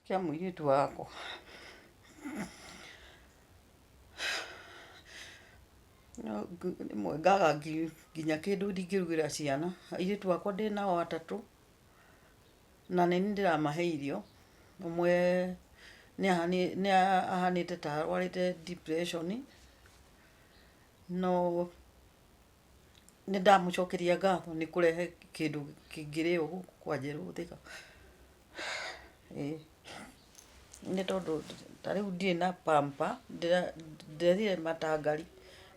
Kĩa mũirĩtu wakwa. No rĩmwe ngaga nginya kĩndũ ndingĩrugĩra ciana. Airĩtu akwa ndĩnao atatũ, na nĩniĩ ndĩramahe irio. Ũmwe nĩ ahanĩte ta arwarĩte depression, no nĩ ndamũcokeria ngatho nĩ kũrehe kĩndũ kĩngĩrĩo gũkũ kwa Njerũ Thika. Ĩĩ nĩ tondũ ta rĩu ndirĩ na pamper, ndĩrethire matangari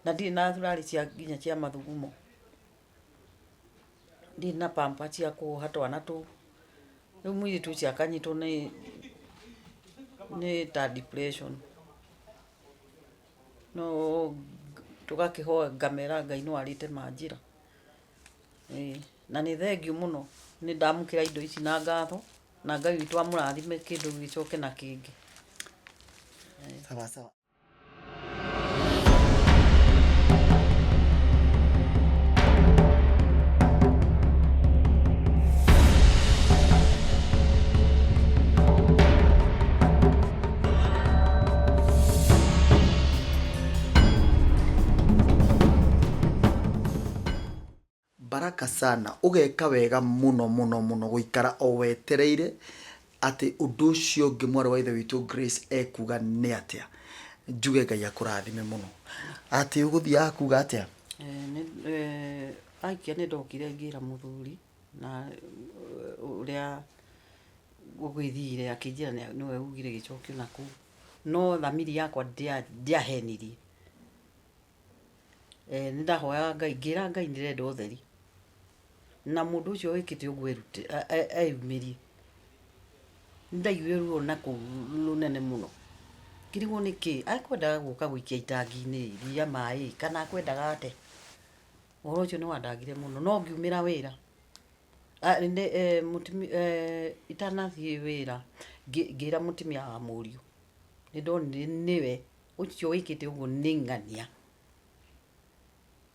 na ndirĩ na turari cia nginya cia mathugumo. Ndirĩ na pamper cia kuoha twana tũu. Rĩu mũirĩtu ũcio akanyitwo nĩ ta depression. No tũgakĩhoya ngamera Ngai no arĩte manjĩra. Ĩĩ na nĩ thengiũ mũno nĩ ndamũkĩra indo ici na ngatho na Ngai witũ amũrathime kĩndũ gĩcoke na kĩngĩ. Sawa sawa. Baraka sana ũgeka wega mũno mũno mũno gũikara o wetereire atĩ ũndũ ũcio ũngĩ mwarĩ wa ithe witũ Grace ekuga nĩ atĩa. Njuge Ngai akũrathime mũno. Atĩ ũgũthiaga kuga atĩa? Aikia nĩ ndokire ngĩra mũthuri na ũrĩa gũgĩthire akĩnjĩra nĩwe ugire gĩcokio nakũu. No thamiri yakwa ndĩahenirie. Nĩ ndahoyaga Ngai, ngĩra Ngai ndĩrenda ũtheri. Na mũndũ ũcio wĩkĩte ũguo erute, eyumĩrie. Nĩ ndaiguire ruo na kũu rũnene mũno. Ngĩrigwo nĩkĩ, akwendaga gũka gũikia itangi-inĩ rĩa maĩ kana akwendaga atĩa? Ũhoro ũcio nĩ wandangire mũno, no ngiumĩra wĩra, itanathiĩ wĩra, ngĩra mũtumia wa mũriũ, nĩ ndonire nĩwe ũcio wĩkĩte ũguo nĩ ng'ania.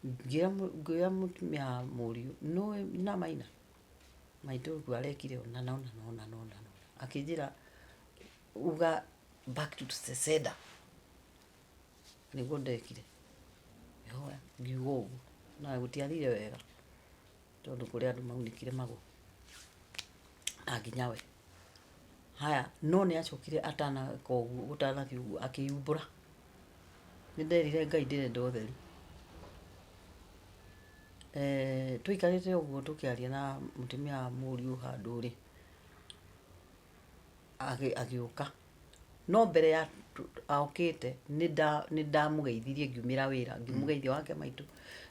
Ngĩra mũtumia wa mũriũ, nĩũĩ na Maina? Maitũ ũguo arekire ũna na ũna na ũna na ũna. Akĩnjĩra uga back to sender. Nĩguo ndekire, ngĩhoya ngiuga ũguo na gũtiathire wega tondũ kũrĩ andũ maunĩkire magũrũ na nginya we. Haya, no nĩ acokire ataneka ũguo gũtanathiĩ ũguo akĩumbũra. Nĩ nderire Ngai ndĩrenda ũtheri. Tũikarĩte ũguo tũkĩaria na mũtumia wa mũriũ handũ rĩ, agĩũka. No mbere ya okĩte nĩ ndamũgeithirie ngiumĩra wĩra, ngĩmũgeithia wake maitũ,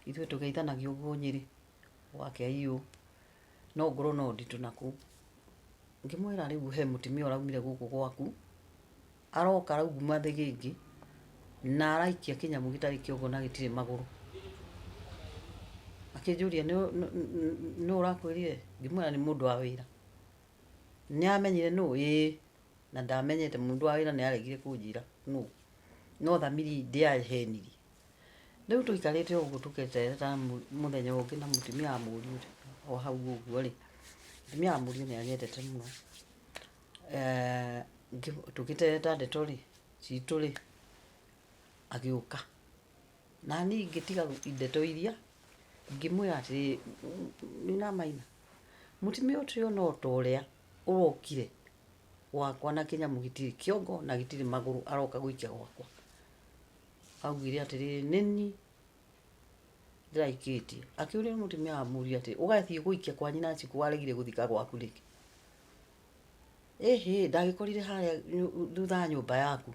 ithuĩ tũgeithanagia ũguo Nyĩrĩ, wakĩa iyũ, no ngorwo no nditũ nakũu. Ngĩmwĩra rĩu he mũtumia ũraumire gũkũ gwaku, aroka arauguma thĩgĩngĩ, na araikia kĩnyamũ gĩtarĩ kĩongo na gĩtirĩ magũrũ. Akĩnjũria nũ ũrakwĩrire? Ngĩmwĩra nĩ mũndũ wa wĩra. Nĩ amenyire nũ? Ĩĩ. Na ndamenyete mũndũ wa wĩra nĩ aregire kũnjĩra nũ. No thamiri ndĩahenirie. Rĩu tũikarĩte ũguo tũgĩtereta mũthenya ũngĩ na mũtumia wa mũriũ o hau ũguo rĩ, mũtumia wa mũriũ nĩ anyendete mũno. Tũgĩtereta ndeto rĩ, citũ rĩ, agĩũka. Na niĩ ngĩtiga ndeto iria, ngĩmwĩra atĩrĩrĩ, nĩ Maina, mũtumia ũcio no ta ũrĩa ũrokire gwakwa na kĩnyamũ gĩtirĩ kĩongo na gĩtirĩ magũrũ aroka gũikia gwakwa. Augire atĩrĩrĩ, nĩniĩ ndĩraikĩtie. Akĩũria mũtumia wa mũriũ atĩrĩ, ũgathiĩ gũikia kwa nyina Chikũ waregire gũthika gwaku nĩkĩ? Ĩhĩ, ndagĩkorire harĩa thutha wa nyũmba yaku.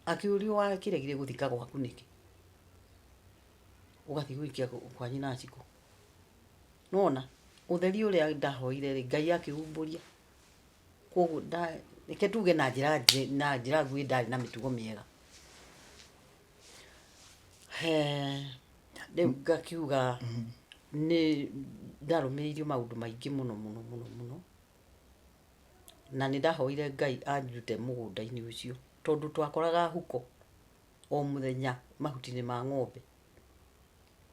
Akĩũrio wakĩregire gũthika gwaku nĩkĩ? Ũgathiĩ gũikia kwa nyina Chikũ. Nĩwona, ũtheri ũrĩa ndahoire rĩ, Ngai akĩhumbũria. Koguo reke tuge na njĩra na njĩra nguhĩ ndarĩ na mĩtugo mĩega. Rĩu ngakiuga nĩ ndarũmĩrĩirio maũndũ maingĩ mũno mũno mũno mũno, na nĩ ndahoire Ngai andute mũgũnda-inĩ ũcio, tondũ twakoraga huko o mũthenya mahuti-inĩ ma ng'ombe.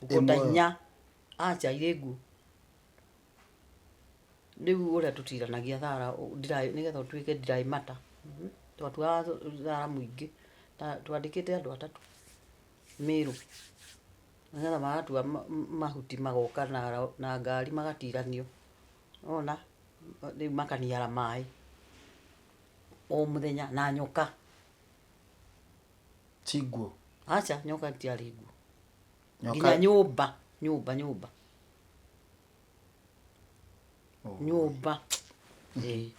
Huko ta inya, aca irĩ nguũ. Rĩu ũrĩa tũtiranagia thara nĩgetha ũtuĩke dry matter. Twatuaga thara mũingĩ, twandĩkĩte andũ atatũ Mĩrũ, nĩgetha magatua mahuti magoka na ngari magatiranio. Wona, rĩu makaniara maĩ o mũthenya na nyoka. Ti nguo? Aca, nyoka itiarĩ nguo. Nginya nyũmba, nyũmba, nyũmba. Nyũmba. Ĩĩ.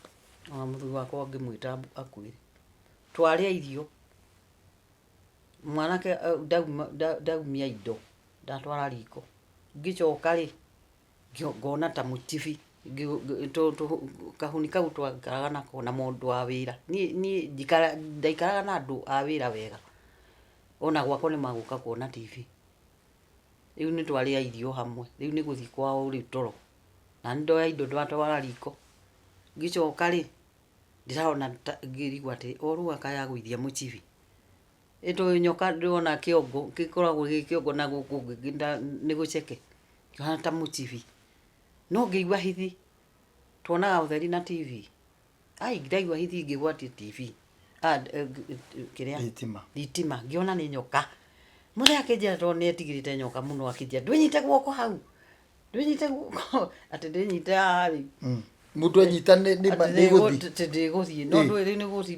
Ona mũthuri wakwa ngĩmwĩta akuĩre. Twarĩa irio, mwanake ndaumia indo, ndatwara riko. Ngĩcoka rĩ, ngona ta mũcibi, kahuni kau twaikaraga nako na mũndũ wa wĩra. Niĩ niĩ ndaikaraga na andũ a wĩra wega. Ona gwakwa nĩ magũka kuona TV. Rĩu nĩ twarĩa irio hamwe, rĩu nĩ gũthiĩ kwao rĩu toro. Na nĩ ndoya indo ndatwara riko. Ngĩcoka rĩ, ndĩrona ta ngĩrigwo atĩ o rũa kaĩ agũithia mũcibi. Ĩ tondũ nyoka ndĩrona kĩongo gĩkoragwo gĩ kĩongo na gũkũ nĩ gũceke, kĩhana ta mũcibi. No ngĩigua hithi, tuonaga ũtheri na TV. Ai ndaigua hithi ngĩgwatia TV. Ah, kĩrĩa Thitima. Thitima, ngĩona nĩ nyoka. Mũthee akĩnjĩra tondũ nĩ etigĩrĩte nyoka mũno, akĩnjĩra ndwĩnyite guoko hau, ndwĩnyite guoko, atĩ ndĩnyite haha rĩ. Mũndũ anyita nĩ Atĩ nĩ gũthi. Atĩ ndĩgũthiĩ no Ĩ. ndũĩ rĩu nĩ gũthi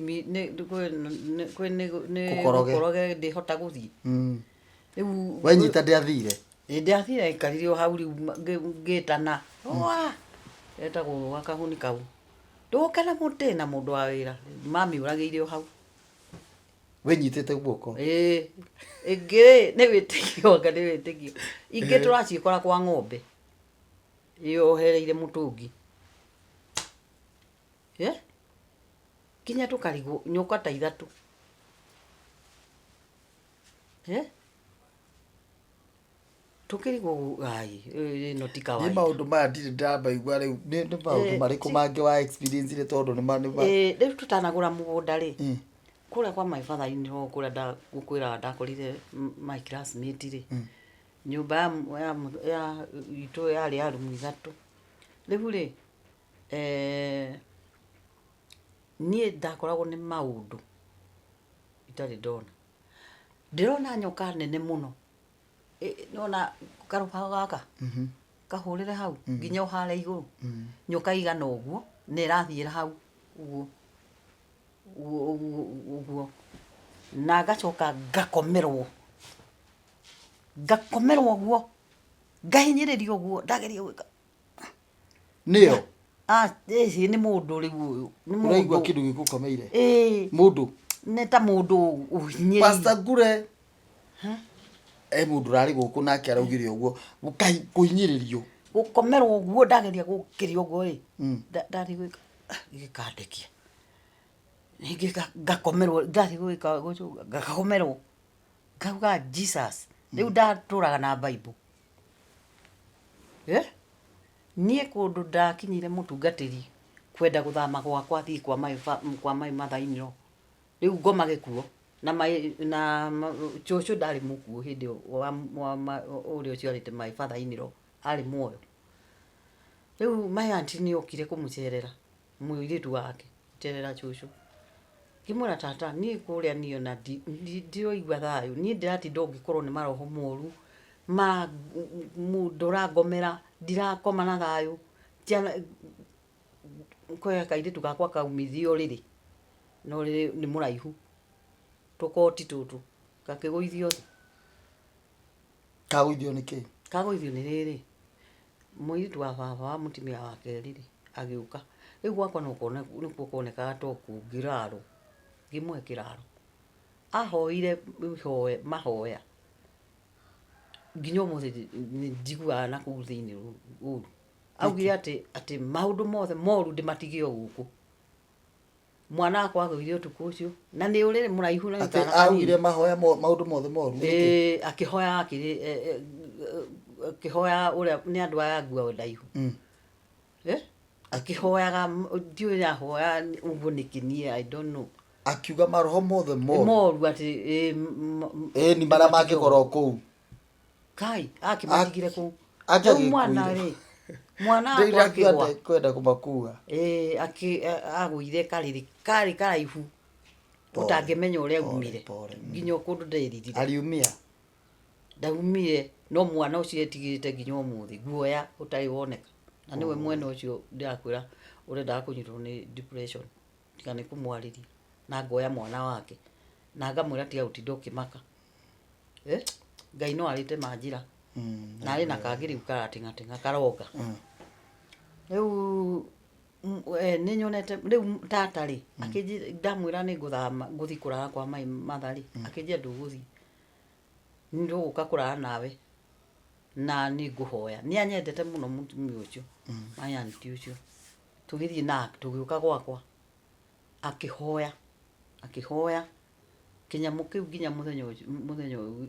kwĩ nĩ Gũkoroge. gũkoroge ndĩhota gũthiĩ. Rĩu Wenyita ndĩathire. Ĩ ndiathire aikarire o hau rĩu ngĩtana rũa etagwo rũa kahuni kau ndũke na mũtĩ na mũndũ wa wĩra mamĩũragĩire o hau. Wĩnyitĩte guoko. Ĩĩ ĩngĩ rĩ nĩ wĩtĩkio anga nĩ wĩtĩkio ingĩ tũraciĩkora kwa ng'ombe yohereire mũtũngi nginya tũkarigwo nyoka ta ithatũ. Tũkĩrigwo ai ĩno ti Niĩ kawaida. Maũndũ maya ndirĩ ndamaigua rĩu nĩ maũndũ marĩkũ mangĩ wa experience rĩ tondũ nĩ ma Rĩu tũtanagũra mũgũnda rĩ, kũrĩa kwa my father in law kũrĩa ngũkwĩraga ndakorire my classmate rĩ, nyũmba ya itũ yarĩ ya rumu ithatũ. Rĩu rĩ, niĩ ndakoragwo nĩ maũndũ itarĩ ndona. Ndĩrona nyoka nene mũno. Nĩwona karũbaũ gaka kahũrĩre hau nginya o harĩa igũrũ, nyoka ĩigana ũguo na ĩrathiĩra hau ũguo ũguo ũguo ũguo. Na ngacoka ngakomerwo, ngakomerwo ũguo, ngahinyĩrĩrio ũguo ndageria gwĩka. Nĩyo? Ah, ĩĩ nĩ mũndũ rĩu ũyũ. Nĩ mũndũ. Ũraigua kĩndũ gĩgũkomeire? Ĩĩ. Mũndũ? Nĩ ta mũndũ ũhinyĩrĩirio. Pastor Ngure e mũndũ ũrarĩ gũkũ nake araugire ũguo kũhinyĩrĩrio. Gũkomerwo ũguo ndageria gũkĩria ũguo rĩ, ndathiĩ gwĩka gĩkandekia. Rĩngĩ ngakomerwo ndathiĩ gwĩka ngakomerwo. Ngauga Jesus, rĩu ndatũraga na Bible. Eh? Niĩ kũndũ ndakinyire mũtungatĩri kwenda gũthama gwakwa thiĩ kwa my kwa my mother in law. Rĩu ngomage kuo na my na cũcũ ndarĩ mũkuũ hĩndĩ ĩyo wa wa ũrĩa ũciarĩte my father in law arĩ muoyo. Rĩu my aunt nĩ okire kũmũcerera mũirĩtu wake gũcerera cũcũ. Ngĩmwĩra tata niĩ kũrĩa niĩ ona ndiraigua thayũ, niĩ ndĩratinda o ngĩkorwo nĩ maroho moru, mũndũ ũrangomera, ndirakoma na thayũ, ciana, kwĩ kairĩtu gakwa kaumithia ũrĩrĩ, na ũrĩrĩ nĩ mũraihu, tũkoti tũtũ, gakĩgũithio thĩ. Kagũithio nĩ kĩ? Kagũithio nĩ rĩrĩ, mũirĩtu wa baba wa mũtumia wa kerĩ rĩ, agĩũka. Rĩu gwakwa nĩkuo kuonekaga to kũngĩrarwo, ngĩmũhe kĩraro. Ahoire mahoya nginya ũmũthĩ nĩ njiguaga nakũu thĩiniĩ ũru. Augire atĩ maũndũ mothe moru ndĩmatige o gũkũ. Mwana wakwa agũire ũtukũ ũcio na nĩ ũrĩrĩ mũraihu na Atĩ kana kanini. Augire mahoya maũndũ mothe moru nĩkĩ? Ĩĩ, akĩhoya akĩhoya ũrĩa nĩ andũ aya nguo ndaihu. Eh? Akĩhoyaga ndiũĩ ahoya ũguo nĩkĩ niĩ I don't know. Akiuga maroho mothe moru. Moru atĩ ĩ, Ĩni marĩa mangĩkorwo kũu. Kai, akĩmatigire kũu. Ake Rĩu mwana agĩkuire. Rĩ, Mwana wakwa akĩgwa. Kwenda kũmakua. Ĩĩ, agũire karĩrĩ karĩ karaihu Pole, ũtangĩmenya ũrĩa pole, aumire. pole. Nginya kũndũ nderirire. Aliumia. Ndaumire no mwana ũcio etigĩrĩte nginya ũmũthĩ guoya ũtarĩ woneka. Na nĩwe mwene ũcio ndĩrakwĩra ũrendaga kũnyitwo nĩ depression tiga nĩ kũmwarĩria na ngoya mwana wake na ngamwĩra tiga gũtinda ũkĩmaka. Eh? Ngai no arĩte manjĩra. Na arĩ na kangĩ rĩu karateng'ateng'a karonga. Rĩu nĩ nyonete rĩu tata rĩ akĩnjĩra ndamwĩra nĩ ngũthama ngũthiĩ kũrara kwa my mother rĩ akĩnjĩra ndũgũthiĩ ndũgũka kũrara nawe na nĩ ngũhoya. Nĩ anyendete mũno mũtumia ũcio, my aunty ũcio. Tũgĩthiĩ na tũgĩũka gwakwa akĩhoya akĩhoya kĩnyamũ kĩu nginya mũthenya ũcio mũthenya ũyũ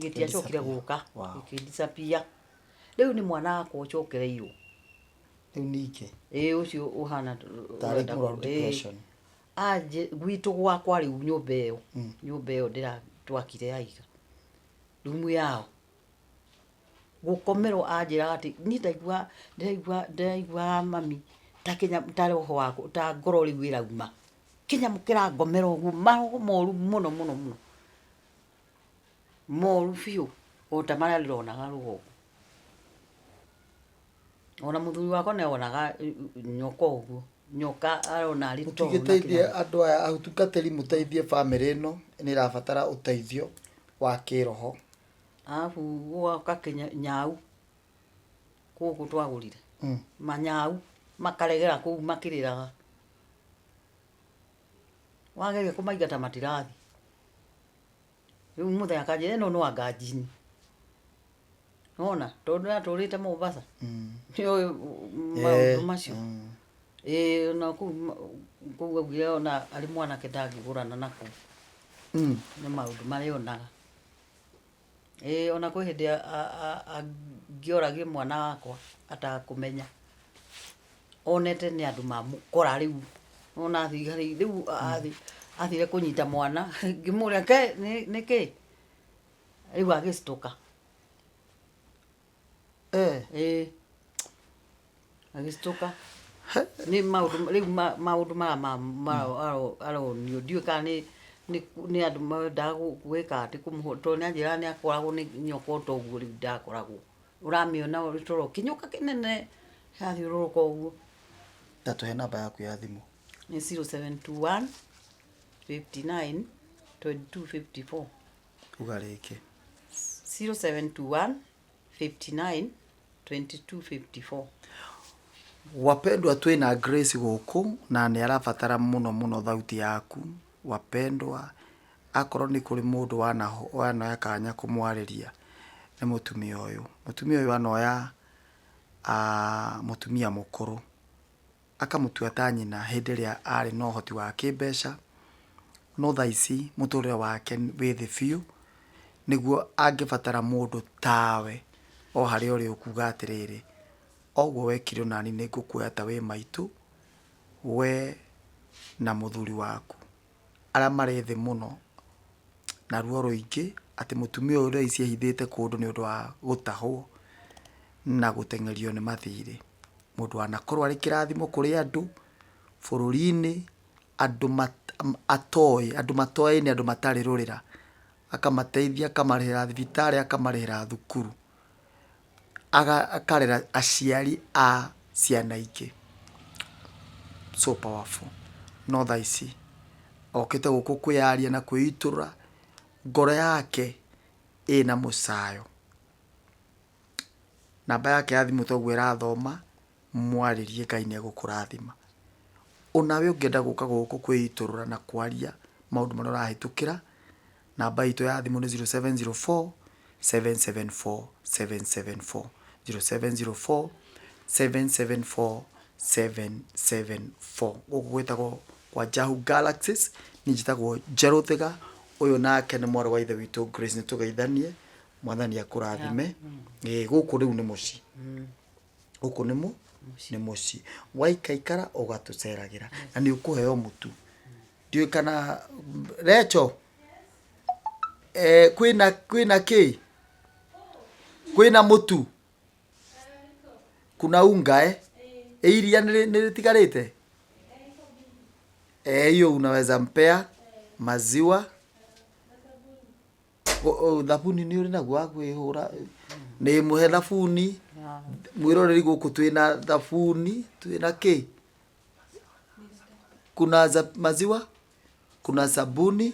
gĩtiacokire gũka. Wow. Gĩkĩ-disappear. Rĩu nĩ mwana wakwa ũcokereirwo. Rĩu ningĩ. Ĩĩ ũcio ũhana Tarĩ mũrwaru depression. Anjĩ gwitũ gwakwa rĩu nyũmba ĩyo nyũmba ĩyo ndĩra twakire ya iga rumu yao gũkomerwo anjĩraga atĩ niĩ ndaigua ndĩraigua ndĩraigua mami ta kĩnya ta roho wakwa ta ngoro rĩu ĩrauma kĩnyamũ kĩrangomera ũguo maroho moru mũno mũno mũno moru biũ o ta marĩa ndĩronaga rũgongo. Ona mũthuri wakwa nĩ onaga nyoka ũguo nyoka arona arĩ toro na Mũtigĩteithie kĩnyamũ. Andũ aya atungatĩri mũteithie bamĩrĩ ĩno nĩ ĩrabatara ũteithio wa kĩroho. Arabu gũgoka kĩnya nyau gũkũ twagũrire manyau makaregera kũu makĩrĩraga wageria kũmaingata matirathiĩ. Rĩu mũthenya akanjĩra ĩno no anga njini nona tondũ ndĩratũrĩte Mombasa nĩũĩ maũndũ macio. Ĩĩ ona kũu kũu augire ona arĩ mwanake ndangĩgũrana na kũu nĩ maũndũ marĩa onaga. Ĩĩ ona kwĩ hĩndĩ angĩoragire mwana wakwa atakũmenya onete nĩ andũ mamũkora rĩu ona thigari rĩu athire kũnyita mwana ngĩmũria ke nĩkĩ rĩu agĩcitũka. Ĩĩ agĩcitũka nĩ maũndũ rĩu maũndũ maya aronio ndiũĩ kana nĩ nĩ andũ mendaga gwĩka atĩ tondũ nĩ anjĩraga nĩ akoragwo nĩ nyoka o ta ũguo rĩu ndakoragwo ũramĩona ũrĩ toro kĩnyoka kĩnene kĩrathiũrũrũka ũguo. Ta tũhe namba yaku ya thimũ. Nĩ 0721 59 22 54. Uga rĩngĩ. 0721 59 22 54. Wapendwa twĩna Grace gũkũ na nĩ arabatara mũno mũno thauti yaku wapendwa akorwo nĩ kũrĩ mũndũ wanoya kanya kũmwarĩria nĩ mũtumia ũyũ. Mũtumia ũyũ anoya mũtumia mũkũrũ akamũtua ta nyina hĩndĩ ĩrĩa arĩ na ũhoti wa kĩmbeca no thaa ici mũtũrĩre wake wĩ thĩ biũ nĩguo angĩbatara mũndũ tawe o harĩa ũrĩ ũkuga atĩrĩrĩ oguo wekire onani nĩ ngũkuoya ta wĩ maitũ we na mũthuri waku arĩa marĩ thĩ mũno na ruo rũingĩ atĩ mũtumia ũyũ thaa ici ehithĩte kũndũ nĩ ũndũ wa gũtahwo na gũteng'erio nĩ mathirĩ. Mũndũ wanakorwo arĩ kĩrathimo kũrĩ andũ bũrũri-inĩ andũ atoĩ andũ matoaine andũ matarĩ rũrĩra akamateithia akamarĩhĩra thibitarĩ akamarĩhĩra thukuru akarera aciari a ciana ingĩ so powerful. No thaa ici okĩte gũkũ kwĩyaria na kwĩitũrũra ngoro yake ĩna mũcayo. Namba yake ya thimũ toguo ĩrathoma mwarĩrie Ngai nĩ egũkũrathima. Onawe ũngĩenda gũka gũkũ kwĩitũrũra na kwaria maũndũ marĩa ũrahĩtũkĩra namba itũ ya thimũ nĩ 0704 774 774 0704 774 774. Gũkũ gwĩtagwo kwa Jahu Galaxies niĩ njĩtagwo Njerũ Thiga ũyũ nake nĩ mwarĩ wa ithe witũ Grace nĩ tũgeithanie mwathani akũrathime. Ĩĩ gũkũ rĩu nĩ mũciĩ gũkũ nĩ mũ nĩ mũciĩ waikaikara ũgatũceragĩra na nĩ ũkũheo mũtu ndiũĩ kana Recho kwĩna kwĩna kĩ kwĩna mũtu. Kuna unga eh? Ĩ iria nĩ rĩtigarĩte? Eh, hiyo unaweza mpea maziwa. Thabuni nĩ ũrĩ naguo wa kwĩhũra? Nĩ mũhe thabuni. Mwĩroreri gũkũ twĩna thabuni, twĩna kĩ? Kuna za maziwa, kuna sabuni,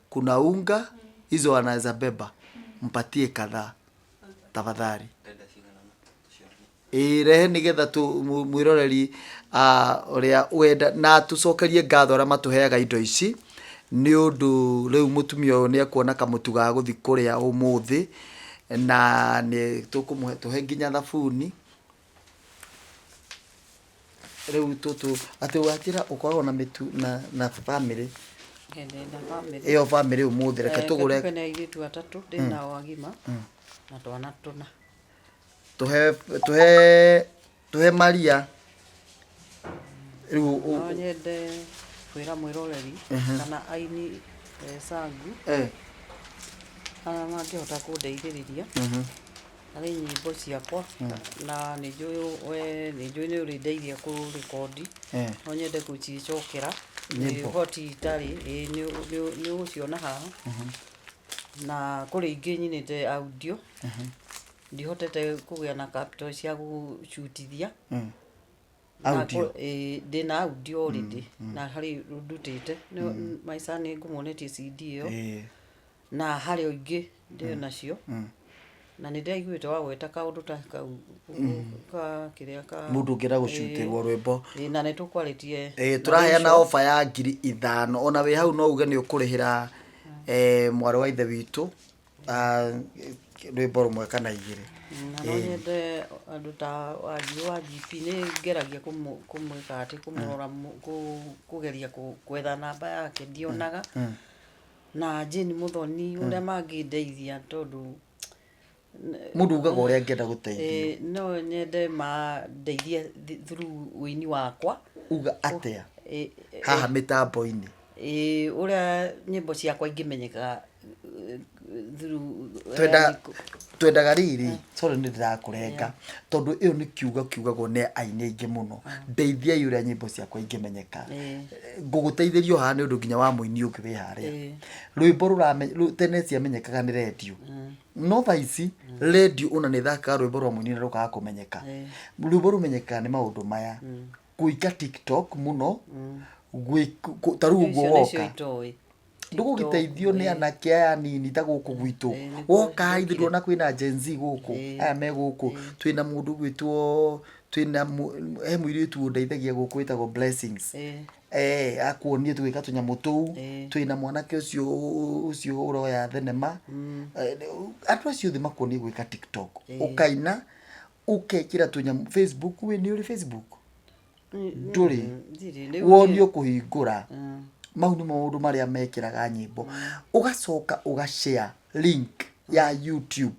kuna unga, hizo anaweza beba. Mpatie kadhaa tafadhali. Ĩĩ rehe nĩgetha mwĩroreri ũrĩa wenda na tũcokerie ngatho arĩa matũheaga indo ici nĩ ũndũ rĩu mũtumia ũyũ nĩ ekuona kamũtu ga gũthiĩ kũrĩa ũmũthĩ na nĩ tũkũmũhe tũhe nginya thabuni. Rĩu tũtũ atĩ wanjĩra ũkoragwo na mĩtu na bamĩrĩ. Ndĩ na bamĩrĩ. Ĩyo bamĩrĩ ũmũthĩ reke tũgũre. Reke tuge nĩ airĩtu atatũ ndĩ nao agima na twana tũna. Tũhe tũhe tũhe Maria rĩu. No nyende kwĩra mwĩroreri kana aini Sangu arĩa mangĩhota kũndeithĩrĩria harĩ nyĩmbo ciakwa, na nĩ njũĩ we nĩ njũĩ nĩ ũrĩndeithia kũ record. No nyende gũcicokera nĩ Nyĩmbo. ũhoti itarĩ ĩĩ nĩ ũgũciona haha, na kũrĩ ingĩ nyinĩte audio ndihotete kũgĩa na capital cia gũcutithia. Na Audio? Ĩĩ, ndĩna audio already na harĩ ndutĩte maica nĩ ngũmuonetie CD ĩyo. Na harĩ o ingĩ ndĩ nacio na nĩ ndĩraiguĩte wagweta kaũndũ ta kau ka kĩrĩa ka Mũndũ ũngĩenda gũcutĩrwo rwĩmbo. Ĩĩ, na nĩ tũkwarĩtie. Ĩĩ, tũraheana ofa ya 5,000. Ona wĩ hau no uge nĩ ũkũrĩhĩra mwarĩ wa ithe witũ rwĩmbo rũmwe kana igĩrĩ. Na no nyende andũ ta wanjirũ wa GP, nĩ ngeragia kũmwĩka atĩ kũmũrora, kũgeria gwetha namba yake ndionaga, na Jane Mũthoni ũrĩa mangĩndeithia tondũ Mũndũ ugaga ũrĩa angĩenda gũteithio. Ĩĩ, no nyende mandeithie through ũini wakwa. Uga atĩa? Ĩĩ, Haha mĩtambo-inĩ. Ĩĩ, ũrĩa nyĩmbo ciakwa ingĩmenyeka through Twenda twendaga rĩrĩ, sorry nĩ ndĩrakũrenga, tondũ ĩyo nĩ kiugo kiugagwo nĩ aini aingĩ mũno, ndeithiai ũrĩa nyĩmbo ciakwa ingĩmenyeka. Ngũgũteithĩria o haha nĩ ũndũ nginya wa mũini ũngĩ wĩ harĩa. Rwĩmbo tene ciamenyekaga nĩ rendio, no thaa ici rendio ona nĩ ĩthakaga rwĩmbo rwa mũini na rũkaga kũmenyeka. Rwĩmbo rũmenyekaga nĩ maũndũ maya: kũingĩra TikTok mũno, ta rĩu ũguo. Icio nĩcio Woka itoĩ. Ndũgũgĩteithio nĩ anake aya anini ta gũkũ gwitũ. Nĩguo. Woka ithe ndũrona kwĩna Gen Z gũkũ, aya me gũkũ, twĩna mũndũ ũgwĩtwo, twĩna he mũirĩtu ũndeithagia gũkũ wĩtagwo Blessings. Akuonie tũgĩka tũnyamũ tũu. Twĩna mwanake ũcio ũcio ũroya thenema. Andũ acio othe makuonie gwĩka TikTok, ũkaina, ũkekĩra tũnyamũ Facebook. Wĩ nĩ ũrĩ Facebook? Ndũrĩ? Ndirĩ. Rĩu Wonio kũhingũra. Mau nĩ maũndũ marĩa mekĩraga nyĩmbo, ũgacoka ũgashare link ya YouTube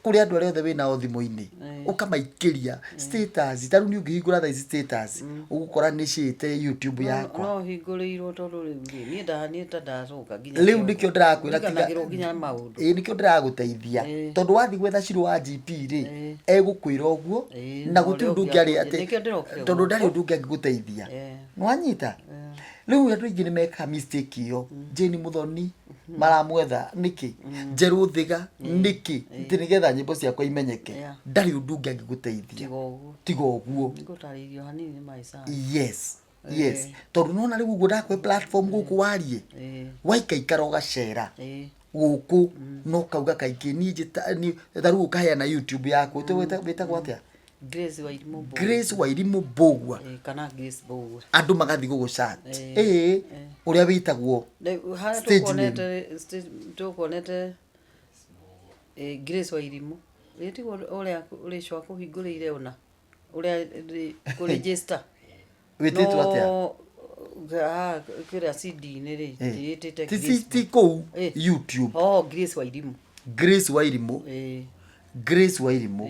kũrĩ andũ arĩa othe wĩnao thimũ-inĩ, ũkamaikĩria status. Ta rĩu niĩ ũngĩhingũra thaa ici status, ũgũkora nĩ cĩte YouTube yakwa. No hingũrĩirwo tondũ rĩu rĩ niĩ niĩ ta ndacoka nginya Rĩu kĩongo. Nĩkĩo ndĩrakwĩra tiga. Ndiganagĩrwo nginya maũndũ. Ĩĩ, nĩkĩo ndĩragũteithia, tondũ wathiĩ gwetha Shiro wa GP rĩ, egũkwĩra ũguo na na gũtirĩ ũrĩa ũndũ ũngĩ ũngĩ arĩ atĩ nĩkĩo ndĩrokire tondũ gũkũ. ndarĩ ũndũ ũngĩ angĩgũteithia. Nĩwanyita? Rĩu andũ aingĩ nĩ mekaga mistake ĩyo. Jane Mũthoni maramwetha nĩkĩ? Njerũ Thiga nĩkĩ? Atĩ nĩgetha nyĩmbo ciakwa imenyeke. Ndarĩ ũndũ ũngĩ angĩgũteithia Tiga ũguo. Tiga ũguo. Nĩngũtarĩirio hanini nĩ maica. Yes, tondũ nona rĩu ũguo ndakũhe platform gũkũ warie, waikaikara ũgacera gũkũ no kauga kaingĩ niĩ ta rĩu ũkaheana YouTube yaku. Wĩtagwo atĩa? Grace Wairimũ Mbũgua. Grace Wairimũ Mbũgua. Ĩĩ, kana Grace Mbũgua. Andũ magathiĩ gũgũ-search ĩĩ ũrĩa wĩtagwo Rĩu harĩa stage. Tũkuonete tũkuonete Grace Wairimũ ĩ tiguo ũrĩa rĩcwa akũhingũrĩire ona ũrĩa kũ-register. Wĩtĩtwo atĩa? No haha kĩrĩa CD-inĩ rĩ, ndĩĩtĩte Ti Grace ti kũu. YouTube. Oh, Grace Wairimũ. Grace Wairimũ. Grace Wairimũ.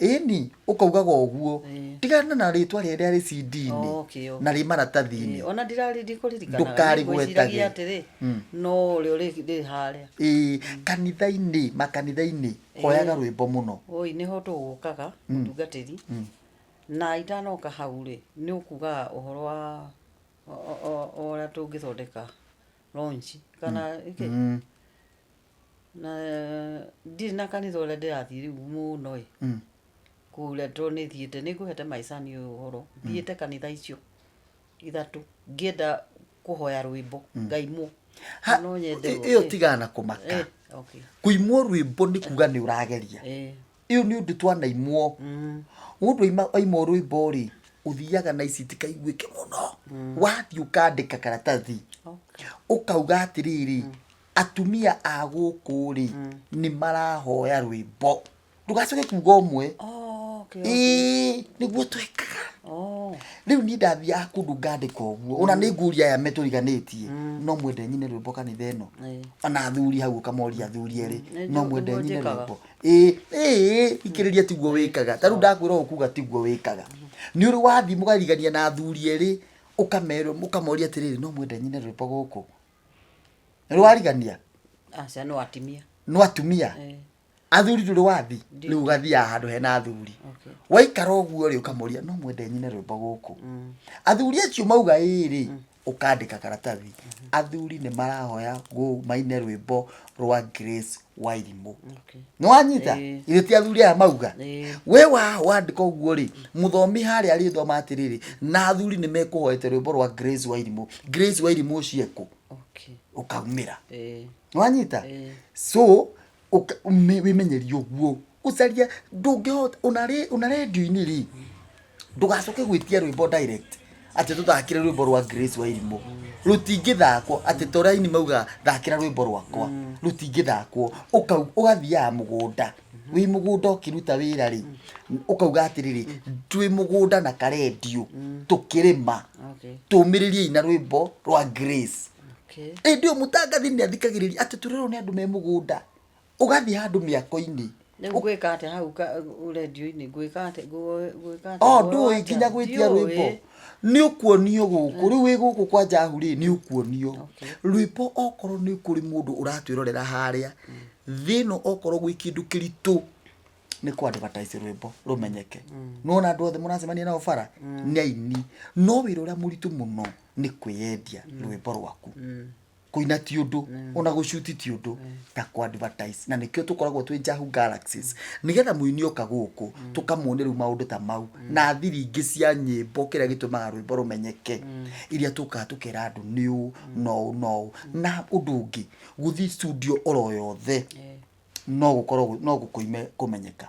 Ĩni ũkaugaga ũguo, tigana na rĩtwa rĩrĩa rĩ CD-inĩ na rĩ maratathi-inĩ. Ona ndirarĩ ndikũririkanaga. Ndũkarĩgwetage. Ngwĩciragia atĩrĩ, no ũrĩa ũrĩ harĩa. Ĩĩ, kanitha-inĩ, makanitha-inĩ hoyaga rwĩmbo mũno. Oi nĩho tũgũkaga mũtungatĩri. Na itanoka hau rĩ, nĩ ũkugaga ũhoro wa ũrĩa tũngĩthondeka launch kana ĩkĩ? Na ndirĩ na kanitha ũrĩa ndĩrathiĩ rĩu mũno ĩ. Kũrĩa tondũ nĩ thiĩte, nĩ ngũhete maicani ũyũ ũhoro. Thiĩte kanitha icio ithatũ ngĩenda kũhoya rwĩmbo ngaimwo. Ha, No nyende ĩyo tigana na kũmaka. Okay. Kũimwo rwĩmbo nĩ kuga nĩ ũrageria. Ĩyo nĩ ũndũ twanaimwo. Mũndũ aimwo rwĩmbo rĩ, ũthiaga na ici itikaiguĩke mũno. Wathiĩ ũkandĩka karatathi. Ũkauga atĩrĩrĩ, atumia a gũkũ rĩ, nĩ marahoya rwĩmbo. Ndũgacoke kuga ũmwe. Oh, okay. Ĩĩ, nĩguo twekaga. Oh. Rĩu niĩ ndathiaga kũndũ ngandĩka ũguo, ona nĩ ngũria aya metũriganĩtie, no mwende nyine rwĩmbo kanitha ĩno. Ona athuri hau ũkamoria athuri erĩ, no mwende Nĩguo nyine njĩkaga. rwĩmbo. Ĩĩ, ĩĩ, ikĩrĩria tiguo wĩkaga. Ta rĩu ndakwĩra ũũ kuga tiguo wĩkaga. Nĩ ũrĩ wathiĩ mũkarigania na athuri erĩ, ũkamerwo, ũkamoria atĩrĩrĩ, no mwende nyine rwĩmbo gũkũ. Nĩ ũrĩ warigania? Aca, no atumia. No atumia? Athuri ndũrĩ wathi? Rĩu ũgathiaga handũ hena athuri. Waikara ũguo rĩ, ũkamoria no mwende nyine rwĩmbo gũkũ. Athuri acio mauga ĩĩ rĩ, ũkandĩka karatathi. Athuri nĩ marahoya maine rwĩmbo rwa Grace Wairimũ. Nĩ wanyita? Ithe ti athuri aya mauga. We wandĩka ũguo rĩ, mũthomi harĩa arĩthoma atĩrĩrĩ, na athuri nĩ mekũhoete rwĩmbo rwa Grace Wairimũ. Grace Wairimũ ũcio ekũ? Ũkaumĩra. Nĩ wanyita? So, wĩmenyerie ũguo. Gũcaria ndũngĩhota, ona rendio-inĩ rĩ, ndũgacoke gwĩtia rwĩmbo direct atĩ tũthakĩre rwĩmbo rwa Grace Wairimũ. Rũtingĩthakwo atĩ ta ũrĩa aini maugaga thakĩra rwĩmbo rwakwa. Rũtingĩthakwo. Ũgathiaga mũgũnda. Wĩ mũgũnda ũkĩruta wĩra rĩ, ũkauga atĩrĩrĩ, twĩ mũgũnda na karendio tũkĩrĩma. Tũmĩrĩriei na rwĩmbo rwa Grace. Ĩndĩ ĩyo mũtangathi nĩ athikagĩrĩria atĩ tũrerwo nĩ andũ me mũgũnda. Ũgathiĩ handũ mĩako-inĩ. Rĩu ngwĩka atĩa hau rendio-inĩ? Ngwĩka atĩa? Ngwĩka atĩa? O, ndũĩ nginya gwĩtia rwĩmbo. Nĩ ũkuonio gũkũ. Rĩu wĩ gũkũ kwa Jahu rĩ, nĩ ũkuonio. Rwĩmbo okorwo nĩ kũrĩ mũndũ ũratwĩrorera harĩa, thĩ ĩno okorwo gwĩ kĩndũ kĩritũ nĩ kũ advertise rwĩmbo rũmenyeke. Nĩwona andũ othe mũracemania nao bara nĩ aini. No wĩra ũrĩa mũritũ mũno nĩ kwĩyendia rwĩmbo rwaku. Kũina ti ũndũ, ona gũcuti ti ũndũ, ta kũ advertise. Na nĩkĩo tũkoragwo twĩ Jahu Galaxies. Nĩgetha mũini oka gũkũ, tũkamuonia rĩu maũndũ ta mau. Na thiri ingĩ cia nyĩmbo kĩrĩa gĩtũmaga rwĩmbo rũmenyeke. Iria tũkaga tũkera andũ nĩ ũũ, na ũũ, na ũũ. Na ũndũ ũngĩ, gũthiĩ studio oro yothe, no gũkorwo no gũkũime kũmenyeka.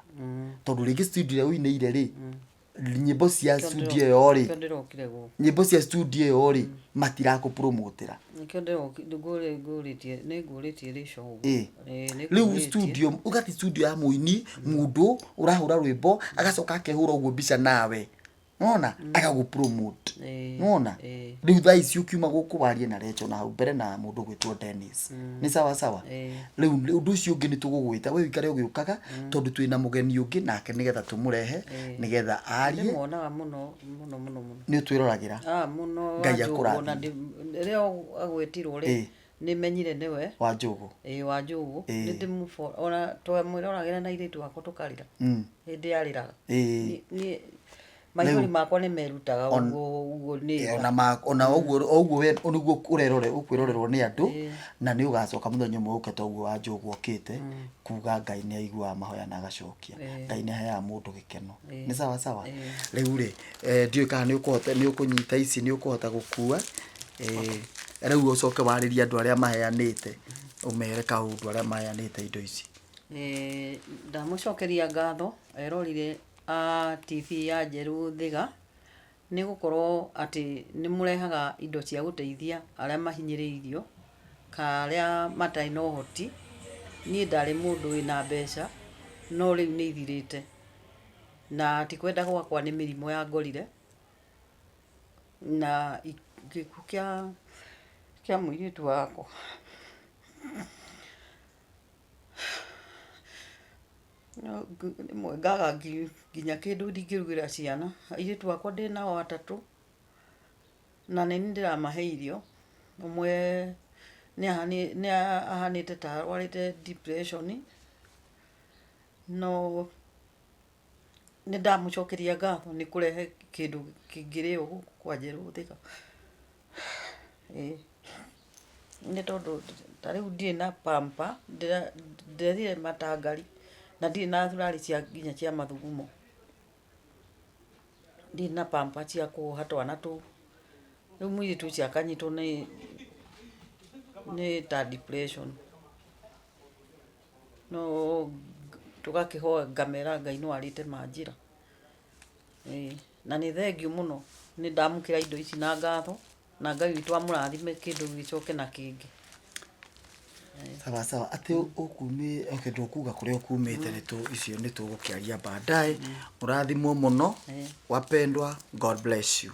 Tondũ rĩngĩ studio ĩrĩa ũinĩire rĩ, nyĩmbo cia studio ĩyo rĩ, Nĩkĩo ndĩrokire gũkũ. nyĩmbo cia studio ĩyo rĩ, matirakũ-promotera. Nĩkĩo ngũrĩtie, nĩ ngũrĩtie rĩco ũguo. Nĩ Rĩu ngũrĩtie. studio, ũgathiĩ studio ya mũini, mũndũ ũrahũra rwĩmbo, agacoka akehũra ũguo mbica nawe. Nĩwona? Agagũ-promote. Nĩwona? Rĩu thaa ici ũkiuma gũkũ warie na Rachel na hau mbere na mũndũ ũgwĩtwo Dennis. Nĩ sawa sawa? Rĩu ũndũ ũcio ũngĩ nĩ tũgũgwĩta we ũikare ũgĩũkaga tondũ twĩna mũgeni ũngĩ nake nĩgetha tũmũrehe nĩgetha arie. Ndĩmuonaga mũno mũno mũno mũno. Nĩ ũtwĩroragĩra? Ah, mũno. Ngai Wanjũgũ, akũrathime. ona rĩrĩa agwĩtirwo rĩ, nĩmenyire nĩwe. Wanjũgũ. Ĩĩ, Wanjũgũ. Nĩndĩmũ ona twamwĩroragĩra na airĩtu akwa tũkarĩra. Hĩndĩ yarĩraga. Niĩ maithori makwa nĩ merutaga ũguo ũguo nĩ Ona ma ona ũguo ũguo we nĩguo ũrerore ũkwĩrorerwo nĩ andũ na nĩ ũgacoka mũthenya ũmwe ũke ta ũguo Wanjũgũ okĩte kuga Ngai nĩ aiguaga mahoya na agacokia. Ngai nĩ aheaga mũndũ gĩkeno. Nĩ sawa sawa? Rĩu rĩ, ndiũĩ kana nĩ ũkũhota nĩ ũkũnyita ici nĩ ũkũhota gũkua. Rĩu ũcoke warĩrie andũ arĩa maheanĩte ũmere kaũndũ arĩa maheanĩte indo ici. Ndamũcokeria ngatho erorire a TV ya Njerũ Thĩga, nĩ gũkorwo atĩ nĩ mũrehaga indo cia gũteithia arĩa mahinyĩrĩirio, kana arĩa matarĩ na ũhoti. Niĩ ndarĩ mũndũ wĩna mbeca, no rĩu nĩ ithirĩte. Na ti kwenda gwakwa nĩ mĩrimũ yangorire, na gĩkuũ kĩa mũirĩtu wakwa. Rĩmwe ngaga nginya kĩndũ ndingĩrugĩra ciana. Airĩtu akwa ndĩnao atatũ, na nĩniĩ ndĩramahe irio. Ũmwe nĩ ahanĩte ta arwarĩte depression, no Nĩ ndamũcokeria ngatho nĩ kũrehe kĩndũ kĩngĩrĩo gũkũ kwa Njerũ Thika. Ĩĩ nĩ tondũ ta rĩu ndirĩ na pamper, ndĩrethire matangari na ndirĩ na turari cia nginya cia mathugumo. Ndirĩ na pamper cia kuoha twana tũu. Rĩu mũirĩtu ũcio akanyitwo nĩ nĩ ta depression. No tũgakĩhoya ngamera Ngai no arĩte manjĩra. Ĩĩ na nĩ thengiũ mũno nĩ ndamũkĩra indo ici na ngatho na Ngai witũ amũrathime kĩndũ gĩcoke na kĩngĩ. Sawa sawa atĩ ũkumĩ okay ndũkuga kũrĩa ũkumĩte nĩ tũ icio nĩ tũgũkĩaria baadaye. Mũrathimwo mũno wapendwa, God bless you.